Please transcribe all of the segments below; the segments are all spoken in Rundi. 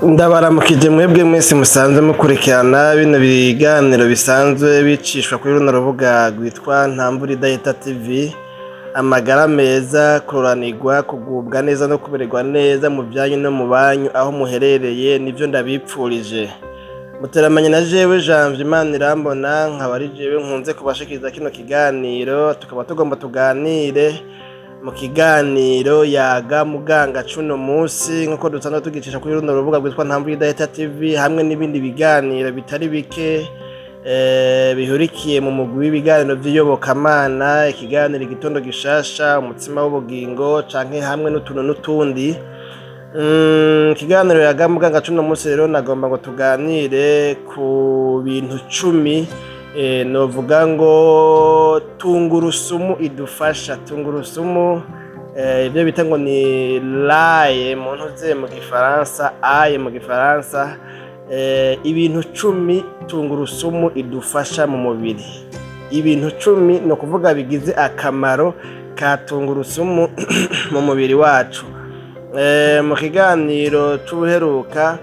Ndabaramukije mwebwe mwese musanzwe mukurikirana bino biganiro bisanzwe bicishwa kuri runo rubuga rwitwa Ntambura Idahita TV. Amagara meza, kuroranirwa, kugubwa neza no kumererwa neza mu byanyu no mu banyu aho muherereye, nivyo ndabipfurije. Muteramanye na jewe Janvier Imana irambona, nkaba ari jewe nkunze kubashikiriza kino kiganiro. Tukaba tugomba tuganire mu kiganiro Yaga Muganga cuno musi, nk'uko dusanzwe tugicisha kuri runo rubuga rwitwa Ntambura Idahita TV, hamwe n'ibindi biganiro bitari bike bihurikiye mu mugwi w'ibiganiro vy'iyobokamana, ikiganiro Igitondo Gishasha, Umutsima w'Ubugingo, canke hamwe n'utuntu n'utundi. Ikiganiro Yaga Muganga cuno musi rero nagomba ngo tuganire ku bintu 10, novuga ngo tungurusumu idufasha. Tungurusumu, ivyo bita ngo ni l'ail mu ntuze mu gifaransa, ail mu gifaransa, ibintu 10 tungurusumu idufasha mu mubiri. Ibintu 10 ni ukuvuga bigize akamaro ka tungurusumu mu mubiri wacu. Mu kiganiro c'ubuheruka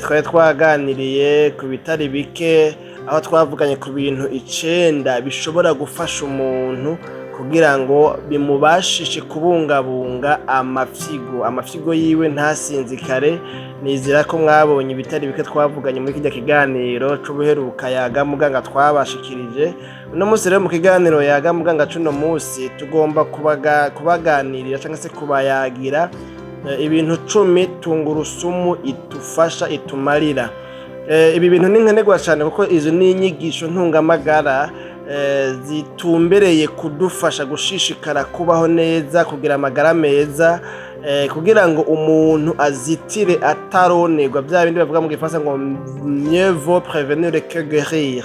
twari twaganiriye ku bitari bike, aho twavuganye ku bintu 9 bishobora gufasha umuntu kugira ngo bimubashishe kubungabunga amafyigo, amafyigo yiwe ntasinzikare. Nizera ko mwabonye ibitari bike twavuganye muri kirya kiganiro c'ubuheruka Yaga Muganga twabashikirije. Uno munsi rero, mu kiganiro Yaga Muganga c'uno munsi, tugomba kubaganirira canke se kubayagira ibintu 10 tungurusumu idufasha, itumarira. Ibi bintu ni nkenerwa cyane, kuko izo ni inyigisho ntungamagara zitumbereye kudufasha gushishikara kubaho neza, kugira amagara meza, kugira ngo umuntu azitire ataronerwa bya bindi bavuga mu gifaransa ngo "mieux vaut prévenir que guérir".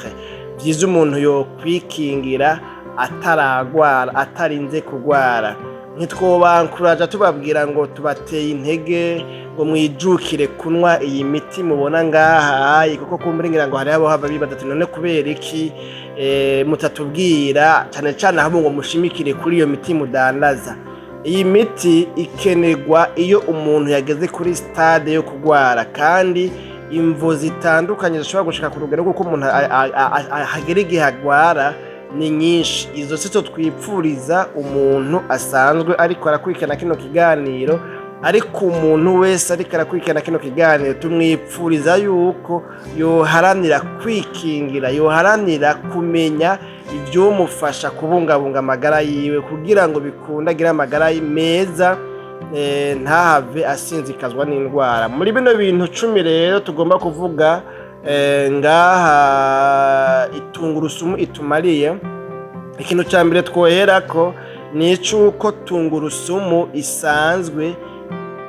Byiza umuntu yokwikingira ataragwara, atarinze kugwara. Ntitwobankuraja tubabwira ngo tubateye intege ngo mwijukire kunywa iyi miti mubona ngaha, kuko kumbura ngira ngo hariho abohava bibaza ati: "None kubera iki mutatubwira cane cane ahubwo ngo mushimikire kuri iyo miti mudandaza?" Iyi miti ikenerwa iyo umuntu yageze kuri stade yo kugwara, kandi imvo zitandukanye zishobora gushika ku rugero rw'uko umuntu hagera igihe agwara ni nyinshi. Izo si zo twipfuriza umuntu asanzwe ariko arakurikirana kino kiganiro, ariko umuntu wese ariko arakurikirana kino kiganiro tumwipfuriza yuko yoharanira kwikingira, yoharanira kumenya ivyomufasha kubungabunga amagara yiwe, kugira ngo bikunde agire amagara meza, ntahave asinzikazwa n'indwara. Muri bino bintu 10 rero tugomba kuvuga ngaha itungurusumu itumariye, ikintu ca mbere twoherako ni icuko tungurusumu isanzwe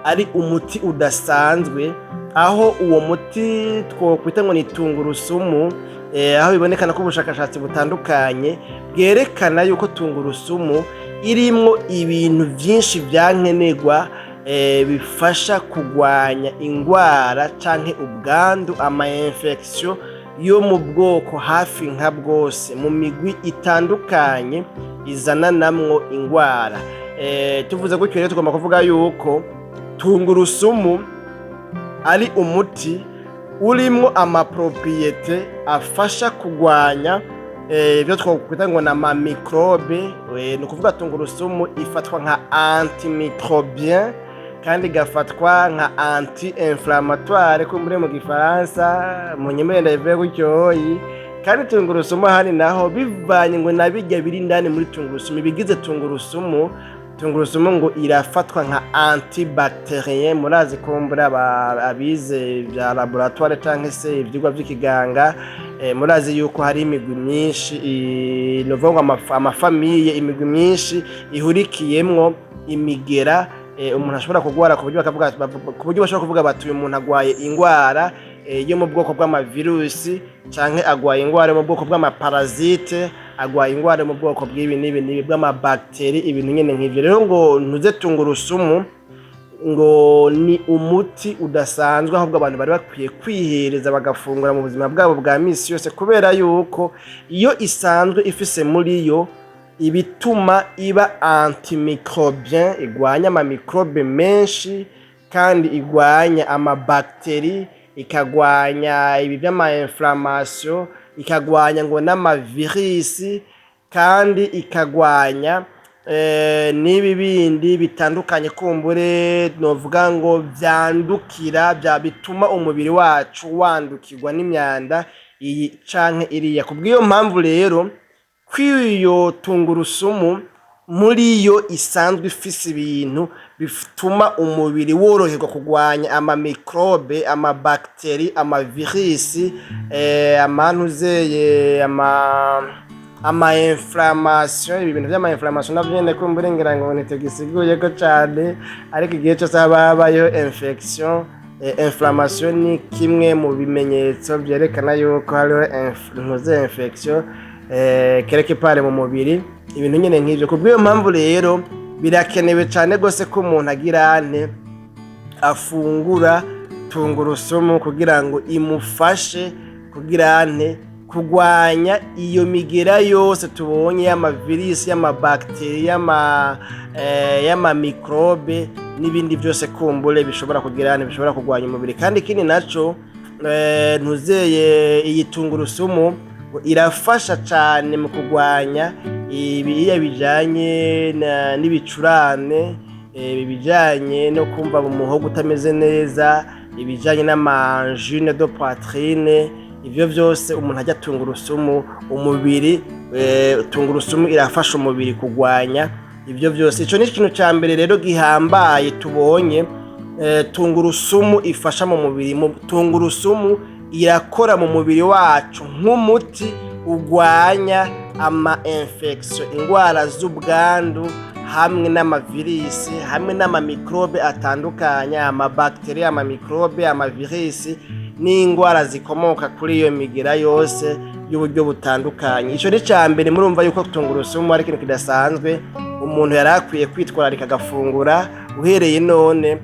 ari umuti udasanzwe, aho uwo muti twokwita ngo ni tungurusumu, aho bibonekana ko ubushakashatsi butandukanye bwerekana yuko tungurusumu irimwo ibintu vyinshi vyankenerwa bifasha kugwanya ingwara canke ubwandu, ama infection yo mu bwoko hafi nka bwose, mu migwi itandukanye izana namwo ingwara. Tuvuze gutyo rero, tugomba kuvuga yuko tungurusumu ari umuti urimwo ama propriétés afasha kugwanya ibyo twakwita ngo ni ama microbes. Ni ukuvuga tungurusumu ifatwa nka antimicrobien, kandi igafatwa nka anti inflammatoire kumbure mu gifaransa, mu nyemerere ndabivuge gutyoyi. Kandi tungurusumu ahandi naho, bivanye ngo nabirya biri indani muri tungurusumu, ibigize tungurusumu, tungurusumu ngo irafatwa nka antibactérien. Murazi kumbura abize bya laboratoire canke se ivyigwa vy'ikiganga, murazi yuko hari imigwi myinshi, novuga ngo ama familles, imigwi myinshi ihurikiyemwo imigera umuntu ashobora kugwara, ku buryo bakavuga, ku buryo bashobora kuvuga bati: "Uyu muntu agwaye ingwara yo mu bwoko bw'amavirusi, canke agwaye ingwara yo mu bwoko bw'ama parasites, agwaye ingwara yo mu bwoko bw'ibi n'ibi n'ibi bw'amabactéries", ibintu nyene nk'ivyo. Rero ngo ntuze tungurusumu ngo ni umuti udasanzwe, ahubwo abantu bari bakwiye kwihereza bagafungura mu buzima bwabo bwa misi yose, kubera yuko iyo isanzwe ifise muri yo ibituma iba antimicrobien, igwanya ama microbes menshi. kandi igwanya amabactéries, ikagwanya ibi vy'ama inflammation, ikagwanya ngo n'amavirus, kandi ikagwanya n'ibi bindi bitandukanye kumbure novuga ngo vyandukira, vya bituma umubiri wacu wandukirwa n'imyanda iyi canke iriya. Kubw'iyo mpamvu rero, kw'iyo tungurusumu muri yo isanzwe ifise ibintu bituma umubiri woroherwa kugwanya amamicrobes, amabactéries, amavirus, amantuzeye, ama inflammation. Ibi bintu vy'ama inflammation navyo nyene kumbure ngira ngo ntitugisiguyeko cane, ariko igihe cose haba habayeho infection, inflammation ni kimwe mu bimenyetso vyerekana yuko hariho ntuze infection quelque part mu mubiri, ibintu nyene nk'ivyo. Kubw'iyo mpamvu rero, birakenewe cane gose ko umuntu agira ante afungura tungurusumu kugira ngo imufashe kugira ante kugwanya iyo migera yose tubonye y'amavirus, y'amabactéries, y'amamicrobes n'ibindi byose kumbure bishobora kugira ante bishobora kugwanya umubiri. Kandi ikindi naco, ntuzeye iyi tungurusumu ngo irafasha cane mu kugwanya ibiya bijanye n'ibicurane, ibijanye no kumva mu muhogo utameze neza, ibijanye n'ama angines de poitrine. Ivyo vyose umuntu ajya tungurusumu umubiri, tungurusumu irafasha umubiri kugwanya ivyo vyose. Ico ni ikintu ca mbere rero gihambaye tubonye tungurusumu ifasha mu mubiri. Tungurusumu irakora mu mubiri wacu nk'umuti ugwanya ama infection, ingwara z'ubwandu, hamwe n'amavirus, hamwe n'amamicrobes atandukanye, amabactéries, amamicrobes, amavirus n'ingwara zikomoka kuri iyo migera yose y'uburyo butandukanye. Ico ni ca mbere. Murumva yuko tungurusumu ari ikintu kidasanzwe umuntu yari akwiye kwitwararika agafungura uhereye none.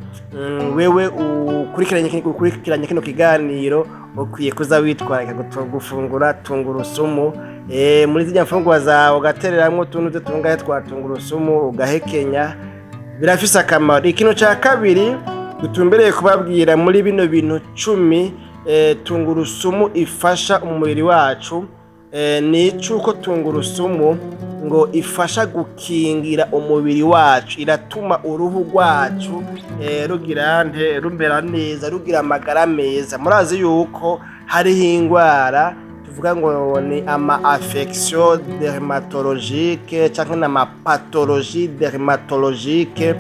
Wewe ukurikiranye kino kiganiro, ukwiye kuza witwararika gufungura tungurusumu muri zirya mfungurwa zawe, ugatereramwo utuntu tungahe twa tungurusumu ugahekenya, birafise akamaro. Ikintu ca kabiri dutumbereye kubabwira muri bino bintu 10 tungurusumu ifasha umubiri wacu, ni icuko tungurusumu ngo ifasha gukingira umubiri wacu, iratuma uruhu rwacu rugira nte rumera neza, rugira amagara meza. Murazi yuko hariho ingwara tuvuga ngo ni ama affection dermatologique canke n'ama pathologie dermatologique,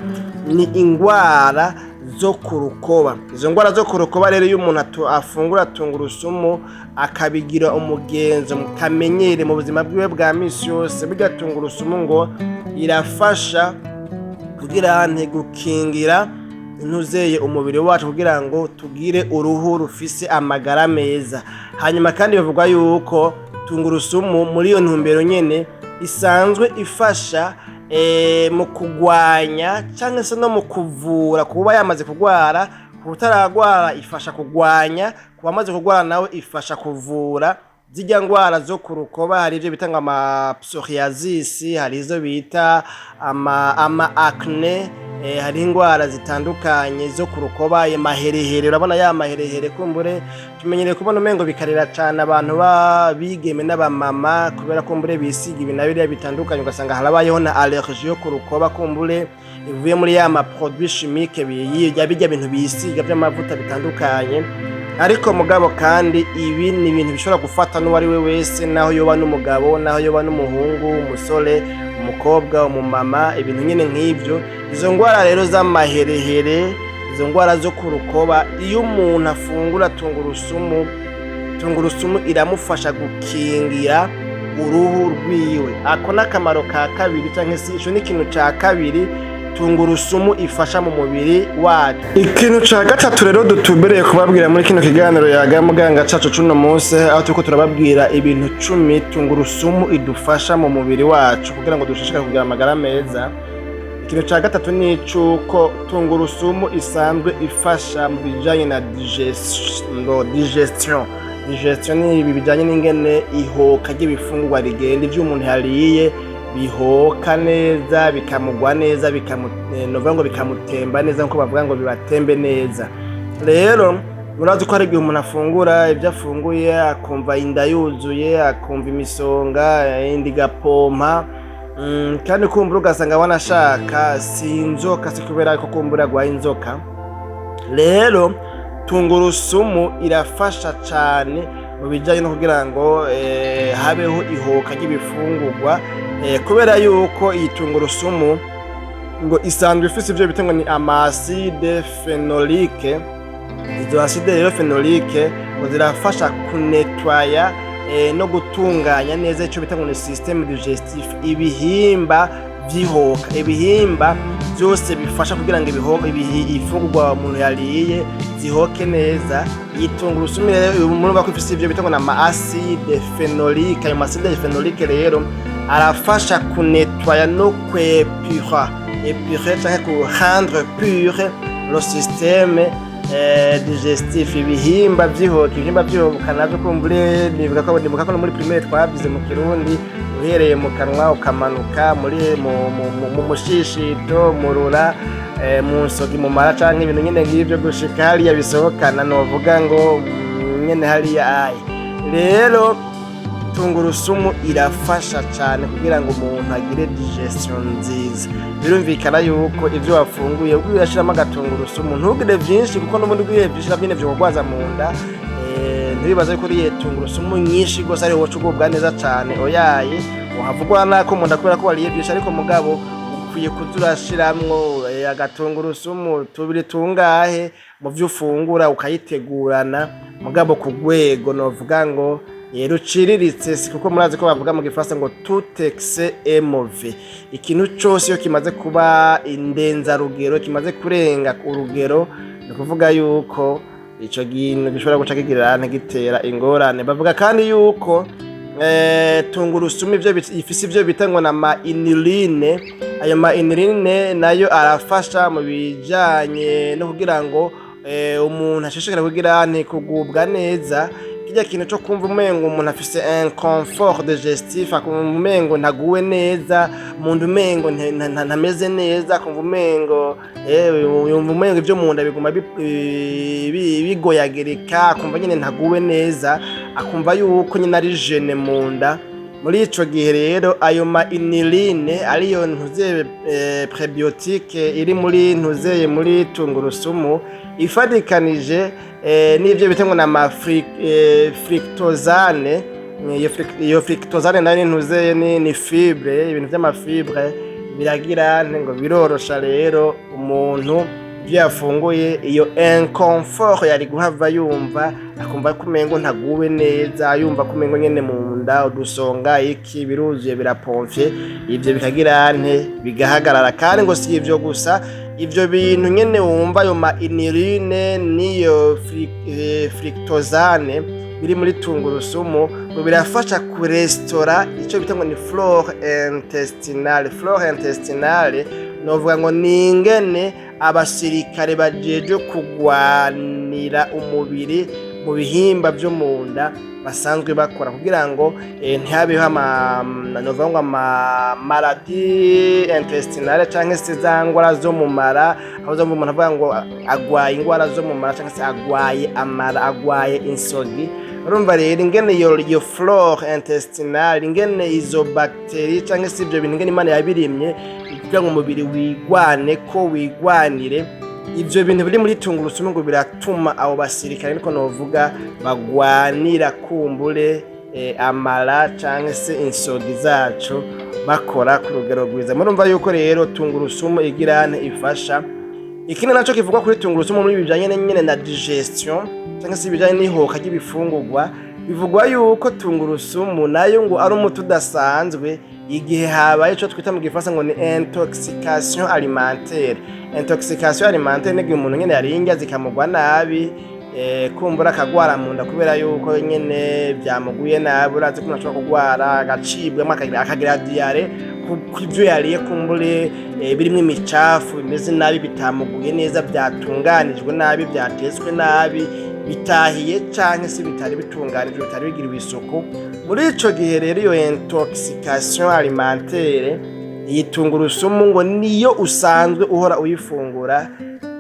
ni ingwara zo ku rukoba. Izo ngwara zo ku rukoba rero, iyo umuntu afungura tungurusumu akabigira umugenzo, kamenyere mu buzima bwiwe bwa misi yose, burya tungurusumu ngo irafasha kugira nte gukingira ntuzeye umubiri wacu kugira ngo tugire uruhu rufise amagara meza. Hanyuma kandi bivugwa yuko tungurusumu muri iyo ntumbero nyene isanzwe ifasha mu kugwanya cyangwa se no mu kuvura kuba yamaze kugwara. Ku utaragwara ifasha kugwanya, ku bamaze kugwara nawe ifasha kuvura zirya ngwara zo ku rukoba. Hari ibyo bita ngo ama psoriasis, hari izo bita ama acné, hari ingwara zitandukanye zo ku rukoba, maherehere. Urabona ya maherehere kumbure tumenyereye kubona umengo bikarira cane abantu bigeme n'abamama, kubera kumbure bisiga ibi na biriya bitandukanye, ugasanga harabayeho na allergie yo ku rukoba, kumbure ivuye muri ya ma produit chimique biyirya, bijya bintu bisiga by'amavuta bitandukanye. Ariko mugabo kandi ibi ni ibintu bishobora gufata n'uwo ari we wese, naho yoba n'umugabo, naho yoba n'umuhungu, umusore, umukobwa, umumama, ibintu nyine nk'ibyo. Izo ngwara rero z'amaherehere, izo ngwara zo ku rukoba, iyo umuntu afungura tungurusumu, tungurusumu iramufasha gukingira uruhu rwiwe. Ako n'akamaro ka kabiri, cyangwa se ico ni ikintu ca kabiri tungurusumu ifasha mu mubiri wacu. Ikintu ca gatatu rero dutumbereye kubabwira muri kino kiganiro Yaga Muganga cacu cuno munsi, aho turiko turababwira ibintu 10 tungurusumu idufasha mu mubiri wacu kugira ngo dushishikare kugira amagara meza, ikintu ca gatatu ni icuko tungurusumu isanzwe ifasha mu bijanye na digestion. Digestion ni ibi bijanye n'ingene ihoka ry'ibifungurwa rigenda, ivyo umuntu yariye. bihoka neza, bikamugwa neza, novuga ngo bikamutemba neza, nkuko bavuga ngo bibatembe neza. Rero murazi ko hari igihe umuntu afungura, ibyo afunguye akumva inda yuzuye, akumva imisonga, inda igapompa. Kandi kumbura ugasanga wanashaka si inzoka, si kubera ko kumbura agwaye inzoka. Rero tungurusumu irafasha cane mu bijanye no kugira ngo habeho ihoka ry'ibifungurwa, kubera yuko iyi tungurusumu ngo isanzwe ifise ivyo bita ngo ni ama acides phénoliques. Izo acides rero phénoliques ngo zirafasha kunetwaya no gutunganya neza ico bita ngo ni système digestif, ibihimba vy'ihoka, ibihimba byose bifasha kugira ngo ifungurwa umuntu yariye zihoke neza. Iyi tungurusumu rero murumva ko ifise ivyo bita ngo ni ama acides phénoliques. Ayo ma acides phénoliques rero arafasha kunetwaya no kwepura, épurer canke ku rendre pur le système digestif, ibihimba vy'ihoka. Ibihimba vy'ihoka navyo kumbure nibuka ko no muri primaire twavyize mu Kirundi: uhereye mu kanwa ukamanuka muri mu mushishito, mu rura, mu nsogi, mu mara, canke ibintu nyene nk'ivyo, gushika hariya bisohokana, novuga ngo nyene hariya aye. Rero tungurusumu irafasha cyane kugira ngo umuntu agire digestion nziza. Birumvikana yuko ivyo wafunguye ubwo urashiramo agatungurusumu, ntugire vyinshi, kuko n'ubundi ugiye vyinshi navyo nyene vyokugwaza mu nda. Ntibibaze yuko uriye tungurusumu nyinshi gose ariho woca ugubwa neza cane, oyaye, uhavugwa nako mu nda kubera ko wariye vyinshi. Ariko mugabo ukwiye kuza urashiramwo agatungurusumu tubiri tungahe mu vyo ufungura, ukayitegurana mugabo ku rwego novuga ngo ruciriritse, si kuko murazi ko bavuga mu Gifaransa ngo tout excès est mauvais. Ikintu cose iyo kimaze kuba indenzarugero, kimaze kurenga urugero, ni ukuvuga yuko ico kintu gishobora guca kigirira gitera ingorane. Bavuga kandi yuko tungurusumu ivyo ifise ivyo bita ngo na ma inuline. Ayo ma inuline nayo arafasha mu bijanye no kugira ngo umuntu ashishikare kugira ntikugubwa neza. Kirya kintu co kumva umengo umuntu afise inconfort digestif, akumva umengo ntaguwe neza umuntu, umengo ntameze neza, akumva umengo yumva umengo ivyo mu nda biguma bigoyagirika, akumva nyene ntaguwe neza, akumva yuko nyene ari gêné mu nda. Muri ico gihe rero ayo ma inuline, ariyo ntuzeye prébiotique iri muri ntuzeye muri tungurusumu, ifatikanije n'ivyo bita ngo na ma fructosane. Iyo fructosane nayo ni ntuzeye ni fibre, ibintu vy'ama fibres biragira ngo birorosha rero umuntu ivyo yafunguye, iyo inconfort yari guhava yumva, akumva ko umengo ntaguwe neza, yumva ko umengo nyene mu nda udusonga iki biruzuye, birapomfye, ivyo bikagira nte, bigahagarara. Kandi ngo si ivyo gusa, ivyo bintu nyene wumva, ayo ma inuline n'iyo fructosane biri muri tungurusumu, ngo birafasha kurestora icyo bita ngo ni flore intestinale. Flore intestinale novuga ngo ni ingene abasirikare bajejwe kugwanira umubiri mu bihimba vyo mu nda basanzwe bakora kugira ngo ntihabeho ama novuga ngo ama maladies intestinales, canke se za ngwara zo mu mara, aho uzumva umuntu avuga ngo agwaye ingwara zo mu mara, canke se agwaye amara, agwaye insogi. Urumva rero ingene iyo flore intestinale, ingene izo bactéries canke se ivyo bintu, ingene Imana yabirimye kugira ngo umubiri wigwane ko wigwanire, ivyo bintu biri muri tungurusumu ngo biratuma abo basirikare, niko novuga, bagwanira kumbure amara canke se insogi zacu bakora ku rugero rwiza. Murumva yuko rero tungurusumu igirane ifasha. Ikindi naco kivugwa kuri tungurusumu muri bijanye nyene na digestion canke se ibijanye n'ihoka ry'ibifungurwa, bivugwa yuko tungurusumu nayo ngo ari umuti udasanzwe igihe habaye ico twita mu Gifaransa ngo ni intoxication alimentaire. Intoxication alimentaire n'igihe umuntu nyene yariye indya zikamugwa nabi, kumbura akagwara mu nda kubera yuko nyene vyamuguye nabi. Urazi ko umuntu ashobora kugwara agacibwamwo, akagira diarrhée ku ivyo yariye, kumbure birimwo imicafu, bimeze nabi, bitamuguye neza, vyatunganijwe nabi, vyatetswe nabi. Bitahiye canke se bitari bitunganijwe, bitari bigiriwe isuku. Muri ico gihe rero, iyo intoxication alimentaire, iyi tungurusumu ngo niyo usanzwe uhora uyifungura,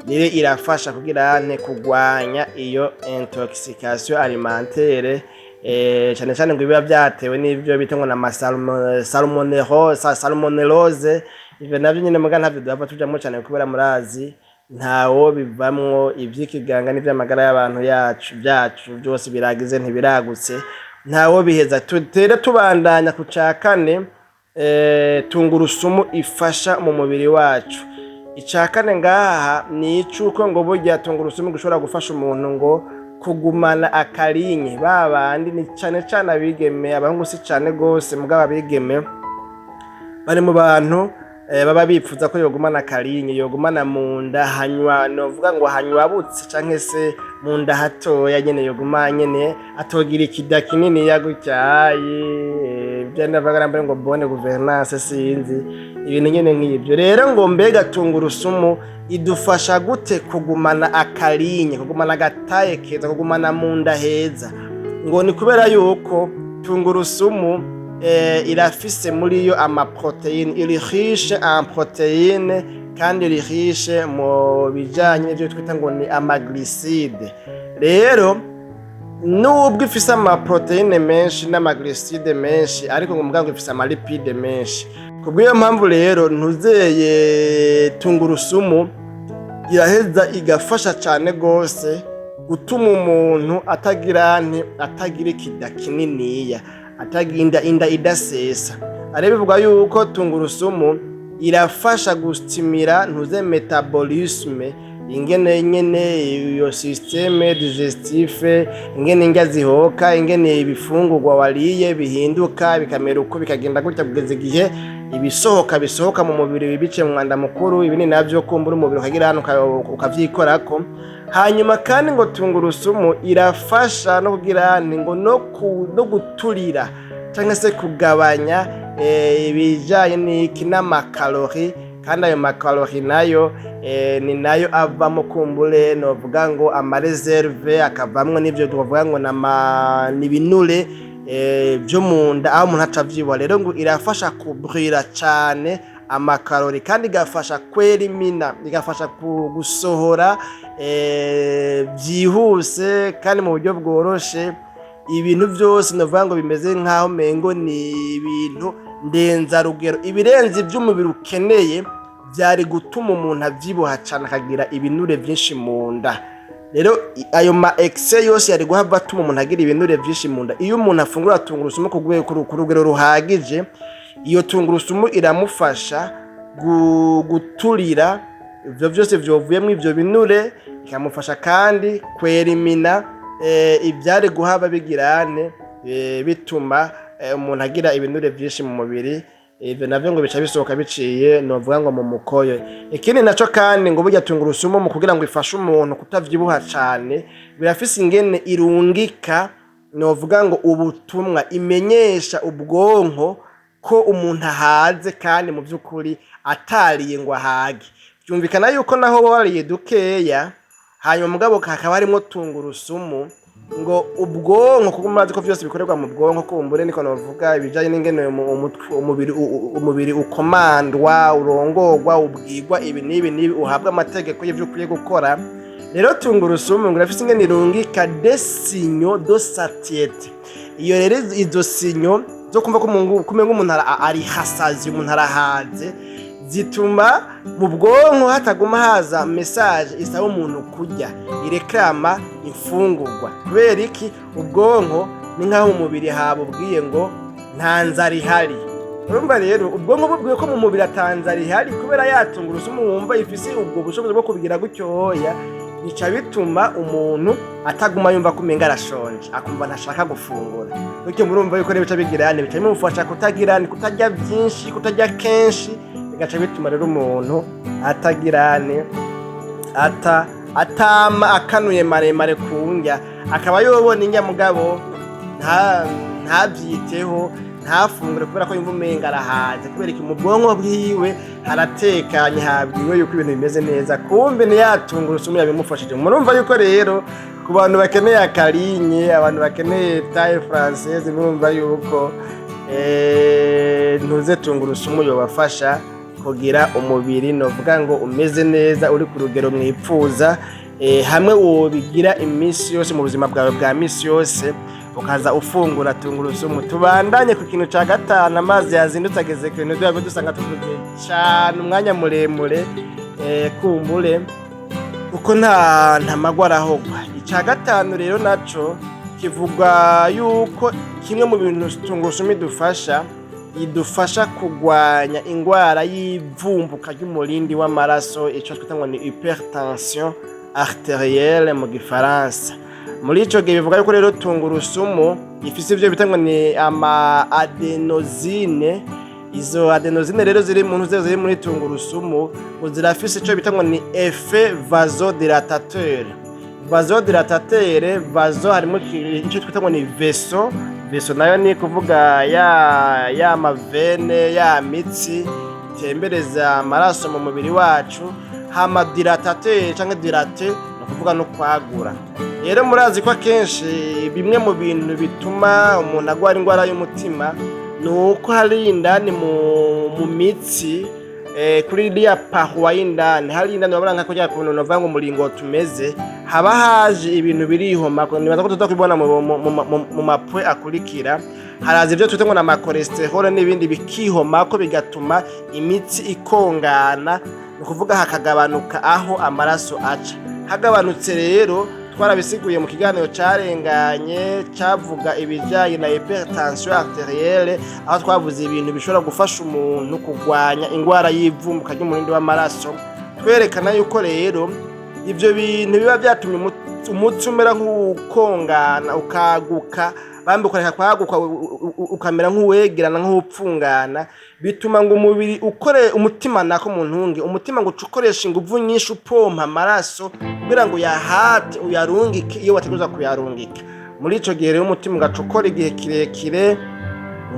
rero irafasha kugira nte? Kugwanya iyo intoxication alimentaire, cane cane ngo biba vyatewe n'ivyo bita ngo na salmonellose. Ivyo navyo nyene muga ntavyo duhava tujamwo cane, kubera murazi ntawo bivamwo ivy'ikiganga n'ivy'amagara y'abantu yacu byacu byose biragize ntibiragutse, ntawo biheza. Tutere tubandanya ku ca kane, tungurusumu ifasha mu mubiri wacu. Ica kane ngaha ni icuko ngo burya tungurusumu gushobora gufasha umuntu ngo kugumana akarinye. Ba bandi ni cane cane abigeme, abahungu si cane gose, mugabo abigeme bari mu bantu baba bipfuza ko yogumana akarinye, yogumana mu nda hanywa, novuga ngo hanywabutse canke se mu nda hatoya nyene, yoguma nyene atogira ikida kinini gutyaye, ibyo ndavuga nambere ngo bonne gouvernance, sinzi, ibintu nyene nk'ibyo. Rero ngo mbega tungurusumu idufasha gute kugumana akarinye, kugumana agataye keza, kugumana mu nda heza? Ngo ni kubera yuko tungurusumu irafise muri yo ama protéines, iri riche en protéines kandi iri riche mu bijanye n'ivyo twita ngo ni ama glucides. Rero nubwo ifise ama protéines menshi n'ama glucides menshi, ariko ngo mugabo ifise ama lipides menshi. Kubw'iyo mpamvu rero, ntuzeye, tungurusumu iraheza igafasha cane gose gutuma umuntu atagira nti atagira ikida kininiya, atagira inda idasesa. Ari bivuga yuko tungurusumu irafasha gustimira ntuze métabolisme, ingene nyene iyo système digestif, ingene indya zihoka, ingene ibifungurwa wariye bihinduka bikamera uko, bikagenda gutya kugeza igihe ibisohoka bisohoka mu mubiri bice mu mwanda mukuru. Ibindi navyo kumbura umubiri ukagira hano ukavyikorako. Hanyuma kandi ngo tungurusumu irafasha no kugira ngo no guturira cyangwa se kugabanya ibijanye n'iki, n'ama calories. Kandi ayo ma calories nayo ni nayo avamo kumbure novuga ngo ama réserves, akavamwo n'ivyo tuvuga ngo ni ibinure byo mu nda, aho umuntu aca avyibuha. Rero ngo irafasha kubrira cane ama calories, kandi igafasha kwerimina, igafasha gusohora byihuse kandi mu buryo bworoshe ibintu byose novuga ngo bimeze nk'aho mengo ni ibintu ndenzarugero, ibirenze iby'umubiri ukeneye, byari gutuma umuntu avyibuha cane akagira ibinure byinshi mu nda. Rero ayo ma excès yose yari guhava atuma umuntu agira ibinure byinshi mu nda, iyo umuntu afungura tungurusumu ku rugero ruhagije, iyo tungurusumu iramufasha guturira ivyo vyose vyovuyemwo ivyo binure, ikamufasha kandi kwerimina ivyari guhaba bigirane bituma umuntu agira ibinure vyinshi mu mubiri. Ivyo navyo ngo bica bisohoka biciye novuga ngo mu mukoyo. Ikindi naco kandi, ngo burya tungurusumu mu kugira ngo ifashe umuntu kutavyibuha cane, birafise ingene irungika novuga ngo ubutumwa imenyesha ubwonko ko umuntu ahaze, kandi mu by'ukuri atariye ngo ahage. Byumvikana yuko naho wariye dukeya, hanyuma mugabo hakaba harimo tungurusumu, ngo ubwonko, kuko murazi ko vyose bikorerwa mu bwonko, kumbure niko novuga, ibijanye n'ingene umubiri umubiri ukomandwa, urongorwa, ubwirwa ibi n'ibi n'ibi, uhabwa amategeko y'ivyo ukwiye gukora. Rero tungurusumu ngo irafise ingene irungika des signaux de satiété. Iyo rero izo signaux zo kumva ko kumenga umuntu ari hasazi, umuntu arahaze, zituma mu bwonko hataguma haza message isaba umuntu kurya, ireklama imfungurwa. Kubera iki? Ubwonko ni nk'aho mu mubiri habubwiye ngo nta nzara ihari. Urumva rero ubwonko bubwiye ko mu mubiri ata nzara ihari, kubera ya tungurusumu wumva ifise ubwo bushobozi bwo kubigira gutyoya, bica bituma umuntu ataguma yumva ko umenga arashonje, akumva ntashaka gufungura. Bityo murumva yuko rero bica bigira bica bimufasha kutagira kutarya byinshi, kutarya kenshi, bigaca bituma rero umuntu atagirane ata atama akanuye maremare ku ndya, akaba yobona indya mugabo ntabyiteho. Ntafungure kubera ko yumva umenga arahaze. Kubera iki? Mu bwonko bwiwe haratekanye, habwiwe yuko ibintu bimeze neza, kumbe ni ya tungurusumu yabimufashije. Murumva yuko rero ku bantu bakeneye akarinye, abantu bakeneye taille française, murumva yuko ntuze tungurusumu yobafasha kugira umubiri novuga ngo umeze neza, uri ku rugero mwipfuza. Hamwe wobigira iminsi yose mu buzima bwawe bwa misi yose, ukaza ufungura tungurusumu. Tubandanye ku kintu ca gatanu. Amazi yazindutse ageze ku bintu duhave dusanga tuvuze cane umwanya muremure, kumbure kuko nta magwa arahogwa. Ica gatanu rero naco kivuga yuko kimwe mu bintu tungurusumu idufasha kugwanya ingwara y'ivumbuka ry'umurindi w'amaraso, ico twita ngo ni hypertension artérielle mu gifaransa. Muri ico gihe bivuga yuko rero tungurusumu ifise ivyo bita ngo ni ama adénosine. Izo adénosine rero ziri mu ntuze ziri muri tungurusumu ngo zirafise ico bita ngo ni effet vasodilatateur. Vasodilatateur, vaso harimo ico twita ngo ni vaisseau. Vaisseau nayo ni kuvuga ya ma veine, ya mitsi itembereza amaraso mu mubiri wacu. Hama dilatateur canke dilater ni ukuvuga no kwagura. Rero murazi ko akenshi bimwe mu bintu bituma umuntu agwara indwara y'umutima ni uko hari indani mu mitsi, kuri iriya paroi y'indani, hari indani urabona nka kurya kuntu novuga ngo umuringoti umeze, haba haje ibintu birihoma. Nibaza ko tuza kubibona mu mapwe akurikira. Haraza ibyo twita ngo ni ama cholestérol n'ibindi bikihomako, bigatuma imitsi ikongana, ni ukuvuga hakagabanuka aho amaraso aca. Hagabanutse rero, twarabisiguye mu kiganiro carenganye cavuga ibijanye na hypertension artérielle, aho twavuze ibintu bishobora gufasha umuntu kugwanya ingwara y'ivumbuka ry'umurindi w'amaraso, twerekana yuko rero ivyo bintu biba vyatumye umutsi umera nk'uwukongana, ukaguka, bambe ukareka kwaguka, ukamera nk'uwegerana, nk'uwupfungana, bituma ngo umubiri ukore, umutima nako mu ntunge, umutima ngo uce ukoresha inguvu nyinshi upompa amaraso kugira ngo uyahate, uyarungike iyo wategerezwa kuyarungika. Muri ico gihe rero umutima ugaca ukora igihe kirekire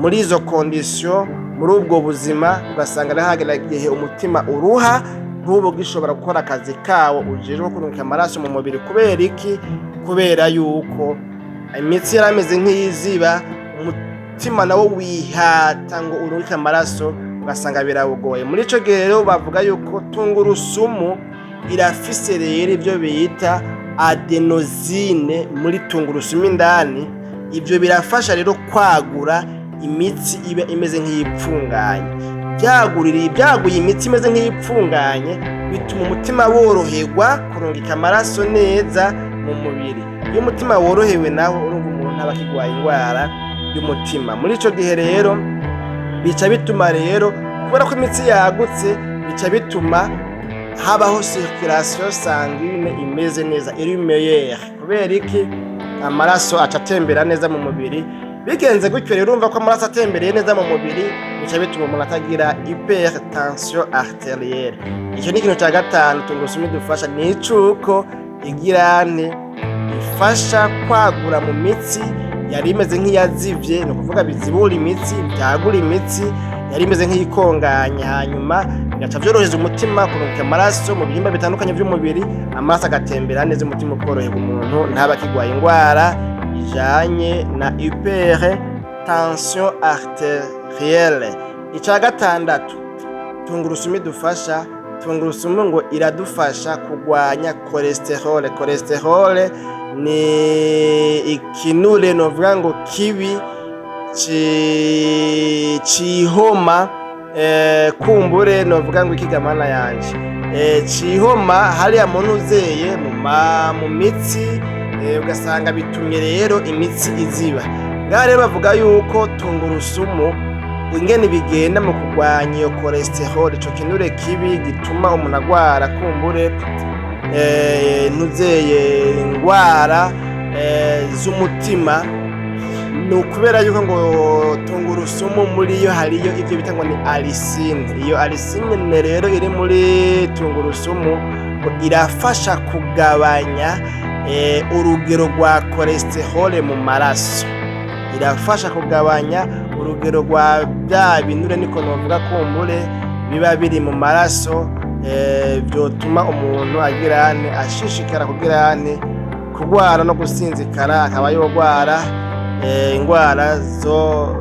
muri izo conditions, muri ubwo buzima, ugasanga rero hagera igihe umutima uruha, ntube ugishobora gukora akazi kawo ujejwe kurungika amaraso mu mubiri. Kubera iki? Kubera yuko imitsi yari ameze nk'iyiziba, umutima nawo wihata ngo urungike amaraso, ugasanga birawugoye. Muri ico gihe rero bavuga yuko tungurusumu irafise rero ivyo bita adénosine muri tungurusumu indani. Ivyo birafasha rero kwagura imitsi iba imeze nk'iyipfunganye. Byaguririye, byaguye imitsi imeze nk'iyipfunganye, bituma umutima woroherwa kurungika amaraso neza mu mubiri. Iyo umutima worohewe naho, urumva umuntu aba akigwaye indwara y'umutima. Muri ico gihe rero bica bituma rero, kubera ko imitsi yagutse, bica bituma habaho circulation sanguine imeze neza, iri meilleure. Kubera iki? Amaraso aca atembera neza mu mubiri. Bigenze gutyo rero, urumva ko amaraso atembereye neza mu mubiri, bica bituma umuntu atagira hypertension artérielle. Icyo ni ikintu cya gatanu tungurusumu idufasha, ni icuko igira nte? Ifasha kwagura mu mitsi yari imeze nk'iyazivye, ni ukuvuga bizibura imitsi, byagura imitsi yari imeze nk'iyikonganye, hanyuma bigaca vyorohereza umutima kurungika amaraso mu bihimba bitandukanye vy'umubiri, amaraso agatembera neza, umutima ukoroherwa, umuntu ntaba akigwaye ingwara ijanye na hypertension artérielle. Ica gatandatu tungurusumu idufasha, tungurusumu ngo iradufasha kugwanya cholestérol. Cholestérol ni ikinure novuga ngo kibi cihoma, kumbure novuga ngo ikigamana yanje, cihoma hariya muntu uzeye mu mitsi, ugasanga bitumye rero imitsi iziba. Ngaha rero bavuga yuko tungurusumu ingene bigenda mu kurwanya iyo cholestérol, ico kinure kibi gituma umuntu agwara kumbure ntuzeye ingwara z'umutima, ni ukubera yuko ngo tungurusumu muri yo hariyo ivyo bita ngo ni allicine. Iyo allicine rero iri muri tungurusumu ngo irafasha kugabanya urugero rwa cholestérol mu maraso. Irafasha kugabanya urugero rwa cholestérol mu maraso. Urugero rwa bya binure, niko novuga, kumbure biba biri mu maraso, vyotuma umuntu agira ane ashishikara kugira ane kugwara no gusinzikara, akaba yogwara ingwara zo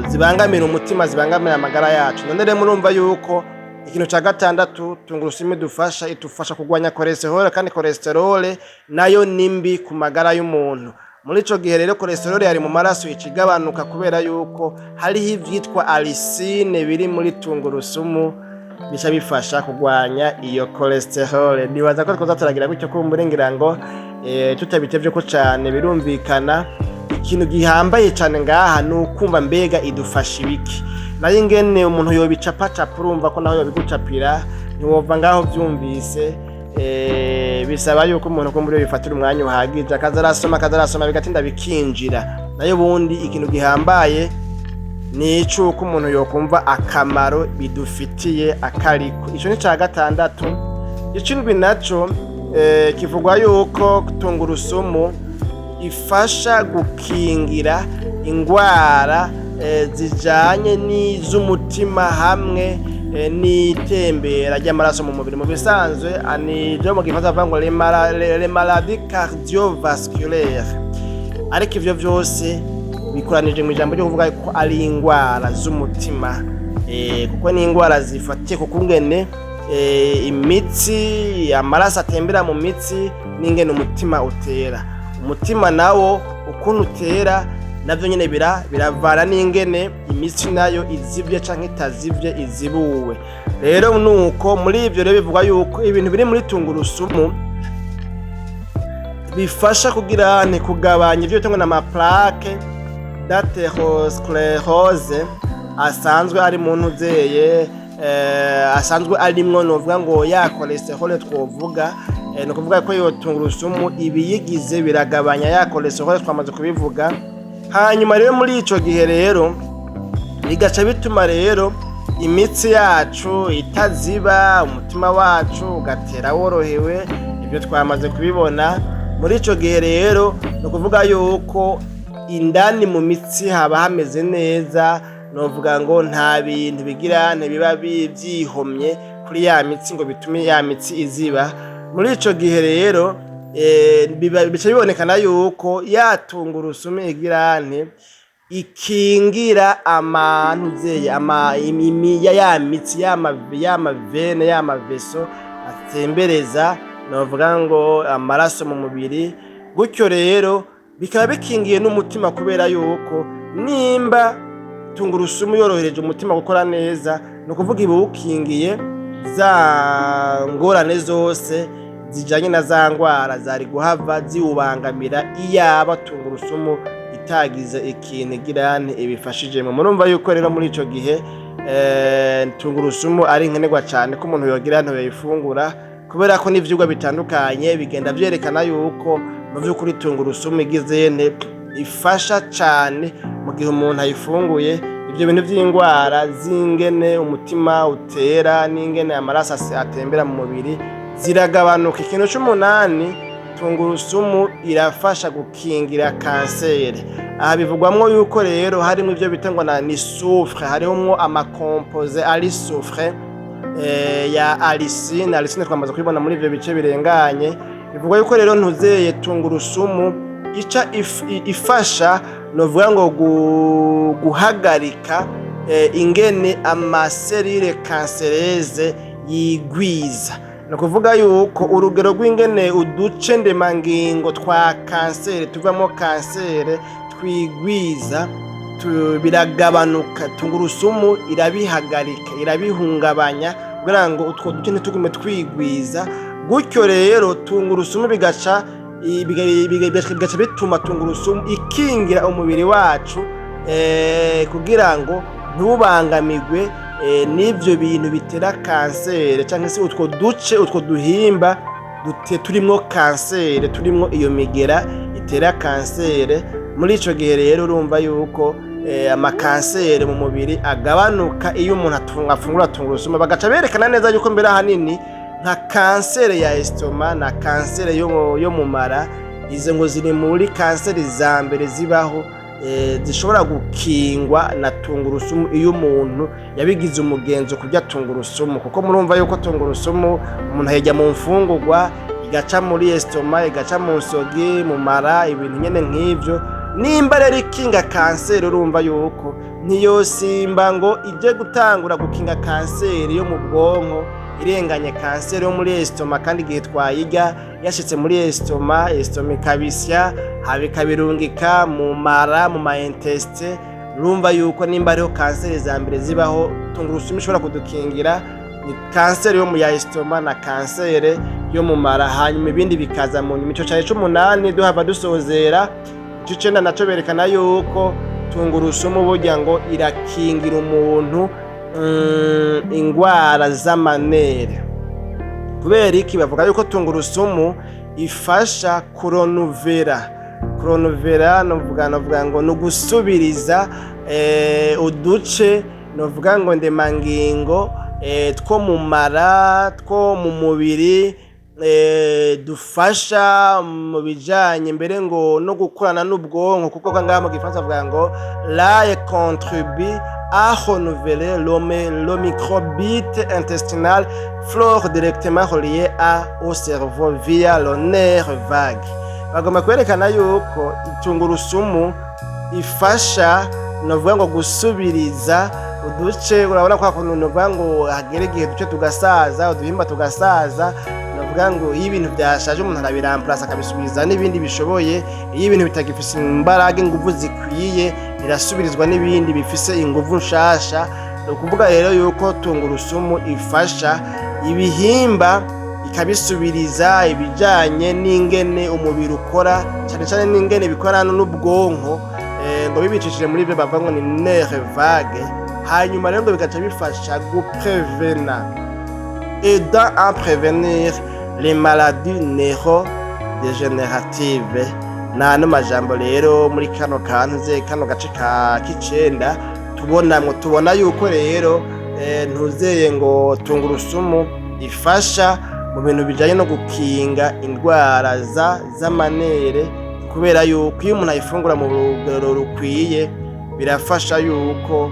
zibangamira umutima, zibangamira amagara yacu. None rero murumva yuko ikintu ca gatandatu tungurusumu idufasha, itufasha kurwanya cholesterol, kandi cholesterol nayo ni mbi ku magara y'umuntu. Muri ico gihe rero cholesterol yari mu maraso ica igabanuka, kubera yuko hariho ivyitwa allicine biri muri tungurusumu bica bifasha kurwanya iyo cholesterol. Nibaza ko twoza turagira gutyo, kumbure ngira ngo tutabitevyeko cane birumvikana. Ikintu gihambaye cane ngaha ni ukumva mbega idufasha ibiki. Nayo ingene umuntu yobicapacapa, urumva ko naho yobigucapira ntiwova ngaho vyumvise. Bisaba yuko umuntu kumbure bifatira umwanya uhagije, akaza arasoma, akaza arasoma, bigatinda bikinjira. Nayo ubundi ikintu gihambaye ni icuko umuntu yokumva akamaro bidufitiye akariko. Ico ni ca gatandatu. Icindwi naco kivugwa yuko tungurusumu ifasha gukingira ingwara zijanye n'iz'umutima hamwe n'itembera ry'amaraso mu mubiri. Mu bisanzwe nivyo mu gifaransa bavuga ngo les maladies cardiovasculaires, ariko ivyo vyose bikoranije mu ijambo ryo kuvuga ko ari ingwara z'umutima, kuko ni ingwara zifatiye ku kungene imitsi, amaraso atembera mu mitsi, n'ingene umutima utera. Umutima nawo ukuntu utera navyo nyene biravana n'ingene imitsi nayo izivye canke itazivye, izibuwe. Rero nuko muri ivyo rero bivugwa yuko ibintu biri muri tungurusumu bifasha kugira nti kugabanya ivyo bitangwa n'ama plaques d'athérosclérose asanzwe ari mu ntuzeye, asanzwe arimwo novuga ngo ya cholesterol twovuga. Ni ukuvuga ko iyo tungurusumu ibiyigize biragabanya ya cholesterol twamaze kubivuga. Hanyuma rero muri ico gihe rero bigaca bituma rero imitsi yacu itaziba, umutima wacu ugatera worohewe, ibyo twamaze kubibona. Muri ico gihe rero ni ukuvuga yuko indani mu mitsi haba hameze neza, novuga ngo nta bintu bigira ntibiba vyihomye kuri ya mitsi ngo bitume ya mitsi iziba. Muri ico gihe rero bica bibonekana yuko ya tungurusumu igira nti ikingira amantuzeya ama imi ya mitsi, y'ama veines, y'ama vaisseaux atembereza novuga ngo amaraso mu mubiri. Gutyo rero bikaba bikingiye n'umutima, kubera yuko nimba tungurusumu yorohereje umutima gukora neza, ni ukuvuga iba iwukingiye za ngorane zose zijanye na za ngwara zari guhava ziwubangamira iyaba tungurusumu itagize ikintu igira nti ibifashijemo. Murumva yuko rero muri ico gihe tungurusumu ari nkenerwa cane ko umuntu yogira nti yoyifungura, kubera ko n'ivyigwa bitandukanye bigenda vyerekana yuko mu vy'ukuri tungurusumu igize nte ifasha cane mu gihe umuntu ayifunguye, ivyo bintu vy'ingwara z'ingene umutima utera n'ingene amaraso atembera mu mubiri ziragabanuka. Ikintu c'umunani, tungurusumu irafasha gukingira kanseri. Aha bivugwamwo yuko rero harimwo ivyo bita ngo ni soufre, harimwo ama composés ari soufre ya allicine. Allicine twamaze kubibona muri ivyo bice birenganye. Bivugwa yuko rero ntuzeye tungurusumu ica ifasha novuga ngo guhagarika ingene ama cellules cancéreuses yigwiza. Ni ukuvuga yuko urugero rw'ingene uduce ndemangingo twa kanseri tuvamo kanseri twigwiza biragabanuka. Tungurusumu irabihagarika, irabihungabanya kugira ngo utwo duce ntitugume twigwiza. Gutyo rero tungurusumu bigaca bituma tungurusumu ikingira umubiri wacu kugira ngo ntubangamirwe n'ivyo bintu bitera kanseri, canke se utwo duce, utwo duhimba turimwo kanseri, turimwo iyo migera itera kanseri. Muri ico gihe rero urumva yuko amakanseri mu mubiri agabanuka iyo umuntu afungura tungurusumu. Bagaca berekana neza yuko mbere ahanini nka kanseri ya estomac na kanseri yo mu mara, izo ngo ziri muri kanseri za mbere zibaho zishobora gukingwa na tungurusumu. Tungurusumu, iyo umuntu yabigize umugenzo kurya tungurusumu, kuko murumva yuko tungurusumu umuntu ayirya mu mfungurwa, igaca muri estomac, igaca mu nsogi, mu mara, ibintu nyene nk'ivyo. Nimba rero ikinga kanseri, urumva yuko ntiyosimba ngo ije gutangura gukinga kanseri yo mu bwonko irenganye kanseri yo muri estomac, kandi igihe twayirya yashitse muri estomac, estomac ikabisya, haba ikabirungika mu mara, mu ma intestins. Urumva yuko nimba hariho kanseri za mbere zibaho tungurusumu ishobora kudukingira, ni kanseri yo mu ya estomac na kanseri yo mu mara, hanyuma ibindi bikaza mu nyuma. Ico cari c'umunani. Duhava dusozera ico icenda naco, berekana yuko tungurusumu burya ngo irakingira umuntu ingwara z'ama nerfs. Kubera iki? Bavuga yuko tungurusumu ifasha kurenouveler. Kurenouveler novuga ngo ni ugusubiriza uduce, novuga ngo ndemangingo, two mu mara, two mu mubiri, dufasha mu bijanye mbere ngo no gukorana n'ubwonko, kuko ngaha mu gifaransa bavuga ngo "L'ail contribue à renouveler le microbiote intestinal, flore directement reliée au cerveau via le nerf vague." Bagomba kwerekana yuko tungurusumu ifasha, novuga ngo gusubiriza uduce. Urabona kwa kuntu novuga ngo hagera igihe uduce tugasaza, uduhimba tugasaza. Novuga ngo iyo ibintu byashaje, umuntu arabiramplasa, akabisubiza n'ibindi bishoboye. Iyo ibintu bitagifise imbaraga, inguvu zikwiye, birasubirizwa n'ibindi bifise inguvu nshasha. Ni ukuvuga rero yuko tungurusumu ifasha ibihimba, ikabisubiriza ibijanye n'ingene umubiri ukora, cyane cyane n'ingene bikorana n'ubwonko, ngo bibicishije muri ibyo bavuga ngo ni nerf vague. Hanyuma rero ngo bigaca bifasha guprevena, aidant à prévenir les maladies neurodégénératives. N'ano majambo rero muri kano kantuze, kano gace ka k'icenda, tubonamwo, tubona yuko rero ntuzeye ngo tungurusumu ifasha mu bintu bijanye no gukinga indwara z'ama nerfs, kubera yuko iyo umuntu ayifungura mu rugero rukwiye, birafasha yuko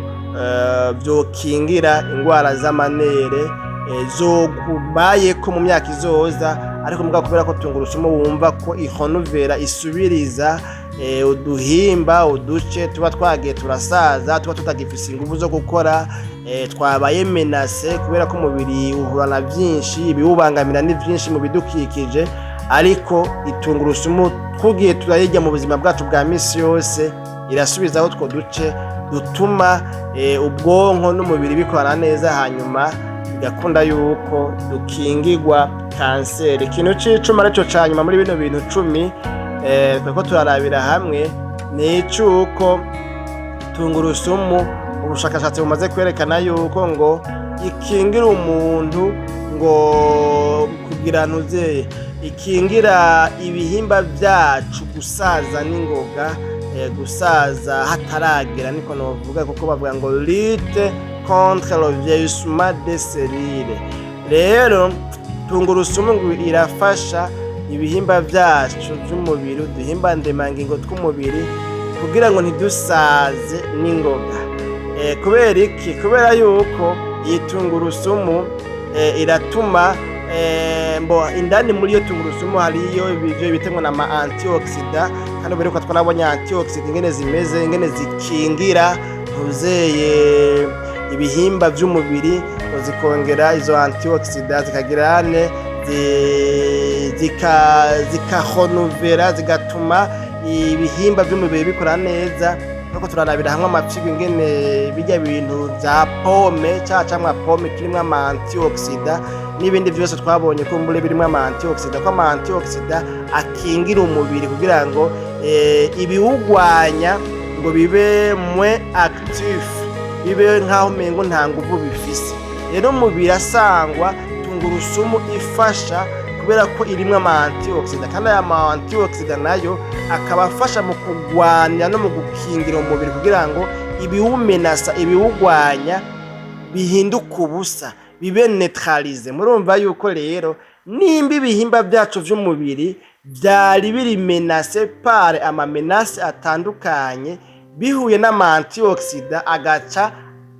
vyokingira indwara z'ama nerfs zokubayeko mu myaka izoza. Ariko mugabo kubera ko tungurusumu wumva ko ihonovera, isubiriza uduhimba, uduce tuba twagiye turasaza, tuba tutagifise inguvu zo gukora, twabaye menacés, kubera ko umubiri uhura na vyinshi, ibiwubangamira ni vyinshi mu bidukikije. Ariko itungurusumu tugiye turayirya mu buzima bwacu bwa misi yose, irasubizaho utwo duce dutuma ubwonko n'umubiri bikorana neza, hanyuma bigakunda yuko dukingirwa kanseri. Ikintu c'icumi, arico ca nyuma muri bino bintu 10 twariko turarabira hamwe, ni icuko tungurusumu ubushakashatsi bumaze kwerekana yuko ngo ikingira umuntu, ngo kugira ntuzeye, ikingira ibihimba vyacu gusaza n'ingoga, gusaza hataragera, niko novuga, kuko bavuga ngo "lutte contre le vieillissement des cellules". Rero tungurusumu ngo irafasha ibihimba vyacu vy'umubiri, uduhimba ndemangingo tw'umubiri, kugira ngo ntidusaze n'ingoga. Kubera iki? Kubera yuko iyi tungurusumu iratuma mbo indani muri iyo tungurusumu hariyo ibyo bita ngo nama antioxydants, kandi ubu twarabonye antioxydants ingene zimeze, ingene zikingira ntuzeye ibihimba vy'umubiri, ngo zikongera izo antioxydants zikagira ane zikahonovera, zigatuma ibihimba vy'umubiri bikora neza. Nuko turarabira hamwe amafyigo, ingene bijya bintu vya pomme, ca camwa pomme kirimwo ama antioxydants, n'ibindi vyose twabonye kumbure birimwo ama antioxydants, ko ama antioxydants akingira umubiri kugira ngo ibiwugwanya ngo bibe moins actif, bibe nk'aho umengo nta nguvu bifise. Rero umubiri asangwa tungurusumu ifasha kubera ko irimwo ama antioxydants, kandi aya ma antioxydants nayo akaba afasha mu kugwanya no mu gukingira umubiri kugira ngo ibiwumenasa, ibiwugwanya bihinduke ubusa, bibe neutralisé. Murumva yuko rero nimba ibihimba vyacu vy'umubiri vyari biri menacés par ama menaces atandukanye, Bihuye n'ama antioxydants, agaca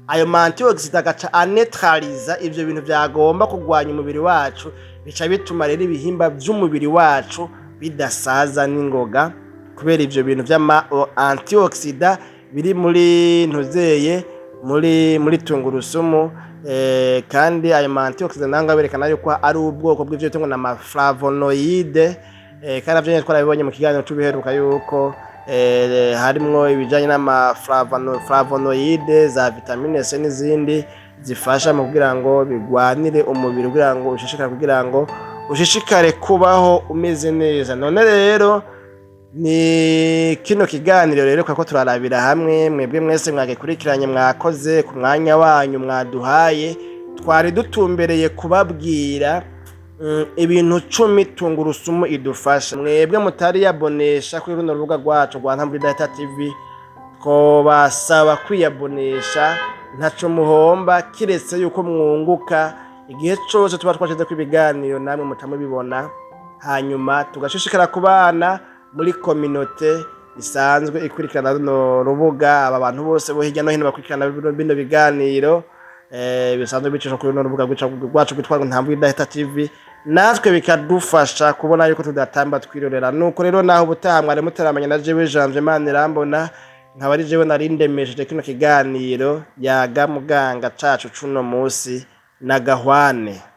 ayo ma antioxydants agaca anetraliza ivyo bintu vyagomba kugwanya umubiri wacu. Bica bituma rero ibihimba vy'umubiri wacu bidasaza n'ingoga, kubera ivyo bintu vy'ama antioxydants biri muri ntuzeye muri tungurusumu. Kandi ayo ma antioxydants nanga berekana yuko ari ubwoko bw'ivyo bita ngo n'ama flavonoïdes. Kandi navyo nyene twarabibonye mu kiganiro c'ubiheruka yuko harimwo ibijanye n'ama flavonoïdes, za vitamine C n'izindi zifasha mu kugira ngo bigwanire umubiri, kugira ngo ushishikare, kugira ngo ushishikare kubaho umeze neza. None rero ni kino kiganiro rero ko turarabira hamwe. Mwebwe mwese mwagikurikiranye, mwakoze ku mwanya wanyu mwaduhaye. Twari dutumbereye kubabwira ibintu 10 tungurusumu idufasha. Mwebwe mutari yabonesha kuri runo rubuga rwacu rwa Ntambwe Data TV, twobasaba kwiyabonesha. Ntaco muhomba kiretse yuko mwunguka igihe cose tuba twashizeko ibiganiro, namwe muca mubibona, hanyuma tugashishikara kubana muri communauté isanzwe ikurikirana runo rubuga. Aba bantu bose bo hirya no hino bakurikirana bino biganiro bisanzwe bicishwa kuri runo rubuga rwacu rwitwa Ntambwe Idahita TV, natwe bikadufasha kubona yuko tudatamba twirorera. Nuko rero naho ubutaha, mwari mutaramenya na jewe Janvier Manirambona, nkaba ari jewe nari ndemesheje kino kiganiro Yaga Muganga cacu cuno musi na Gahwane.